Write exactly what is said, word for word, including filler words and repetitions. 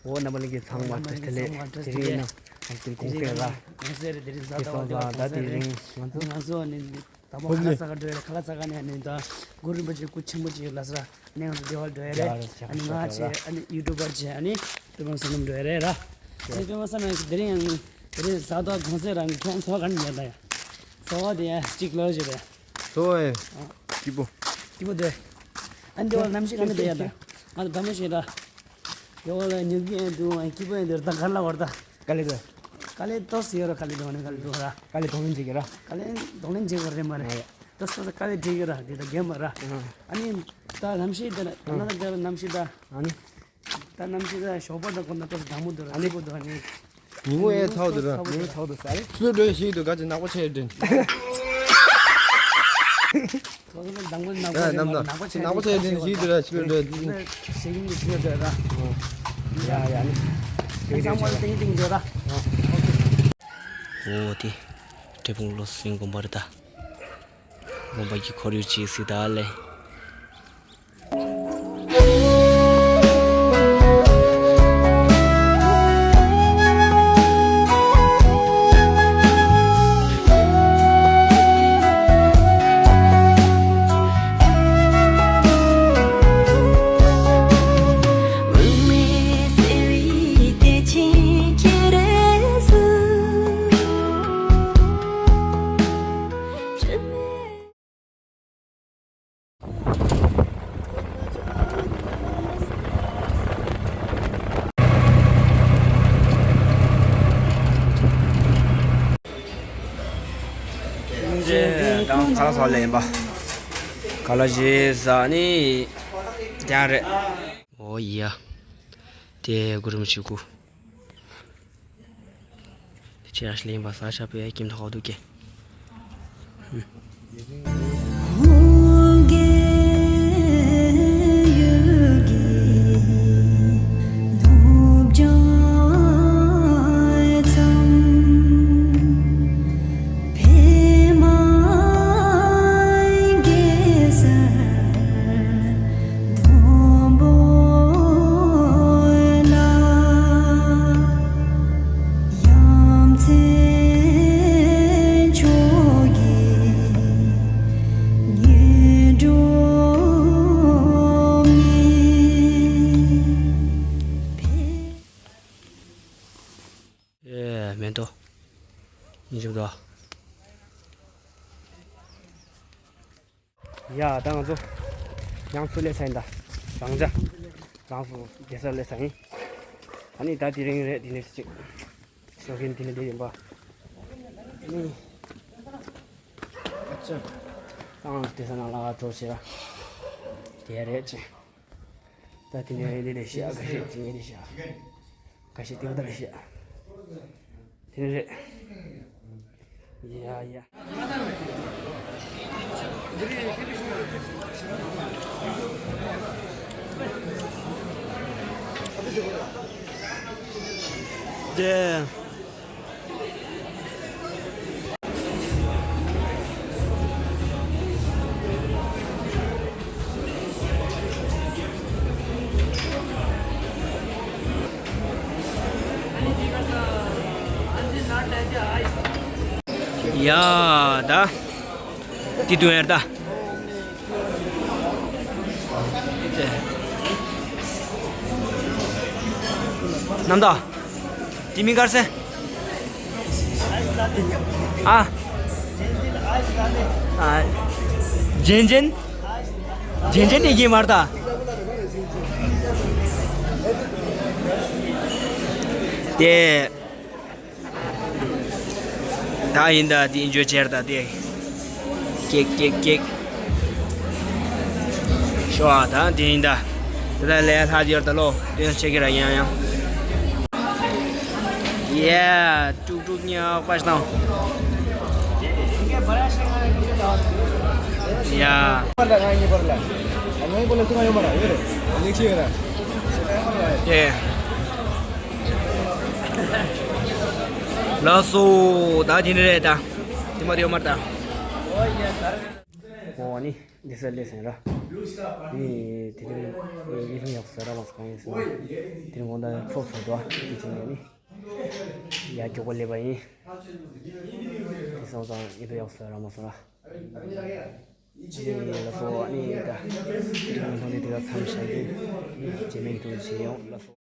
འོ་རྣམ་པ་ལྷན་རྒྱས་ཚང་མ་བཀྲ་ཤིས་བདེ་ལེགས། དེ་རིང་ཡིན་ན་ང་ཚོའི་གུང་སེང་ར། གུང་སེང་རེད། དེ་རིང་གཟའ་ཟླ་བ་དེ་གུང་སེང་རེད། ང་ཚོ་ནི་དང་པོ་ཁ་ལག་ཟ་གར་འགྲོ་ཡ་རེད། ཁ་ལག་ཟ་གར་ནས་ནི་ད་གུ་རུ་རིན་པོ་ཆེ་སྐུ་ཆེན་པོ་ཅིག་ཡོད་ལ་ཟེར། ཨ་ནི་ང་ཚོ་སྡེ་བར་འགྲོ་ཡ་རེད། ཨ་ནི་ང་བྱས། ཨ་ནི་ཡུ་ཊུབ་པར་བྱས། ཨ་ནི་པད་མ་བསོད་ནམས་འགྲོ་ཡ་རེད་ར། ཨ་ནི་པད་མ་བསོད་ནམས་དེ་རིང་ཡང་དེ་རིང་གཟའ་ཟླ་གུང་སེང་རང་གི་ཁྱོད་ཚོ་ག་ནས་ཉར་ད་ཡ། ཚོ་བ་དེ་ཡ་གཅིག་ལོ་བཞི་རེད། ཚོ་བ་ཡ་སྐྱིད་པོ། སྐྱིད་པོ་དེ། ཨ་ནི་དེ་བ་གནམ་གཤིས་ག་ནས་དེ་ཡ་ད། ང་ཚོ་བདག་མོ་ཞིག་ར། ཡོ་ལ་ཉོ་གི་ཡང་འདུག་ཨ་སྐྱིད་པོ་ཡང་འདུག་ད་ག་ལ་བར་ད། དཀའ་ལས་འདུག་དཀའ་ལས་ཏོག་ཙམ་ཡོད་ར། དཀའ་ལས་འདུག་ནི་དཀའ་ལས་འདུག་ར། དཀའ་ལས་གདོང་ལེན་བྱེད་ཀྱི་ར། དཀའ་ལས་གདོང་ལེན་བྱེད་དགོས་རེད་མ་རེད། ཨ་ཡ། ཏོག་ཙམ་དཀའ་ལས་འགྲིག་གི་ར། འདི་ད་རྒན་མ་ར། ཨ་ནི་ད་གནམ་གཤིས་དེ་ལ་ད་ན་ད་དེ་ལ་གནམ་གཤིས་ད། ཨ་ནི། ད་གནམ་གཤིས་ད་ཞོགས་པ་ད་ཁོ་ན་ཏོག་ཙམ་གྲང་མོ་འདུག་ར། ཨ་ནི་སྐྱིད་པོ་འདུག་ཨ་ནི། ཉིན་མོ་ཡང་ཚ་བོ་འདུག་ར། ཉིན་མོ་ཚ་བོ་འདུག་ས་རེད། ཕྱི་ལོགས་འགྲོ་ཡ་ཞིག་འདུག་ག་ཅི་ནག་པོ་ཆེ་འདྲ། ཁོ་ཚོ་དང་པོ་ནག་པོ་ཨ་རེད་མ་རེད། ནག་པོ་ཆེ་ནག་པོ་ཆེ་འདྲ་ཞིག་འདུག་ར། ཕྱི་ལོགས་འགྲོ་ཡ་འདི་ཞེ་གི་མི་ཤེས་འདྲ་ར། ཡ་ཡ་ནི། ཨ་ཚང་མ་ཏིང་ཏིང་འགྲོ་ར། འོ་དེ་འབྲས་སྤུངས་བློ་གསལ་དགོན་པ་རེད་ད། དགོན་པ་གི་ཁོར་ཡུག་ཅིག་གཟིགས་ད་ལེ། ཁ་ལག་ཟ་ལེ་ཡིན་པ། ཁ་ལག་ཞིག་ཟ་ནི་ཡང་རེད། འོ་ཡ། དེ་གུ་རུ་མི་ཆི་གུ། དེ་ཆེ་ཨ་ཤི་ལེན་པ་ས་ཆ་པའི་ཀིམ་ཐོག་འདུག་གེ། ཨེ། མེ་ཏོག་ཉིན་བཞིན་དུ། ཡ། ད་ང་ཚོ་ཡང་ཚུར་སླེབས་ཚར་ཡིན་ད། རང་ཅག་རང་སོ་རྒྱལ་སར་སླེབས་ཚར་ཡིན། ཨ་ནི་ད་དེ་རིང་རེད། དེ་ནས་ཅིག་ཞོགས་ཀས་དེ་ནས་བསྡད་ཡིན་པ། ཨ་ནི། ཨ་ཅག་ཨང་དེ་ས་ནང་ལ་འགྲོ་བྱེད་ར། དེ་རེད་ཅེ། ད་དེ་ནས་ལས་ལས་ཤི་ཨ་ག་ཤེད་དེ་ནས་ལས་ཤི་ཨ། ཁ་ཤས་ཏིང་ཏར་ཤ། དེ་རེད། ཡ་ཡ། དེ། ཡ་ད། དེ་དུ་ཡར་ད། རྣམ་དག་དེ་མིང་ག་རེ་ཟེར། ཨ། ཨ། ཇེན་ཇེན། ཇེན་ཇེན་ནི་ཡིན་མར་ད། དེ། ད་ཡིན་ད་དེ་འཇོ་ཆེར་ད་དེ། ཀེག་ཀེག་ཀེག་ཤོ་ཨ་ད་དེ་ཡིན་ད། དེ་ད་ལས་ལྷ་དེ་ཡོར་ད་ལོ་དེ་ཡང་ཆེ་གི་ར་ཡང་ཡང་། ཡ། ཀྲུག་ཀྲུག་ཉག་པ་ཞིག་དང་། ཡ། ལགས་སོ། ད་དེ་ནི་རེད་ད། དེ་མ་རེད་ཡོད་མ་རེད་ད། འོ་ནི་འདི་ས་ལས་ཟིན་ར། ནི་དེ་རིང་ཨེ་ཡིད་ལྷུང་ཡག་ཟེར་ར་མ་སོང་ཡིན་སོང་། དེ་རིང་དགོང་དག་ཚོགས་ཚོགས་འདུག་ཨ། དེ་བྱས་ནས་ནི་ཡར་མགྱོགས་པོ་སླེབས་པ་ཡིན། དེ་སོང་ཙང་ཡིད་ལྷུང་ཡག་ཟེར་ར་མ་སོང་ར། ཨ་ནི་ལགས་སོ། ཨ་ནི་ད་དེ་རིང་ཡིད་ལྷུང་དེ་དེ་ག་མཚམས་བཞག་གི། ནི་རྗེས་མའི་ཡིད་ལྷུང་བྱེད་ཡོང་། ལགས་སོ།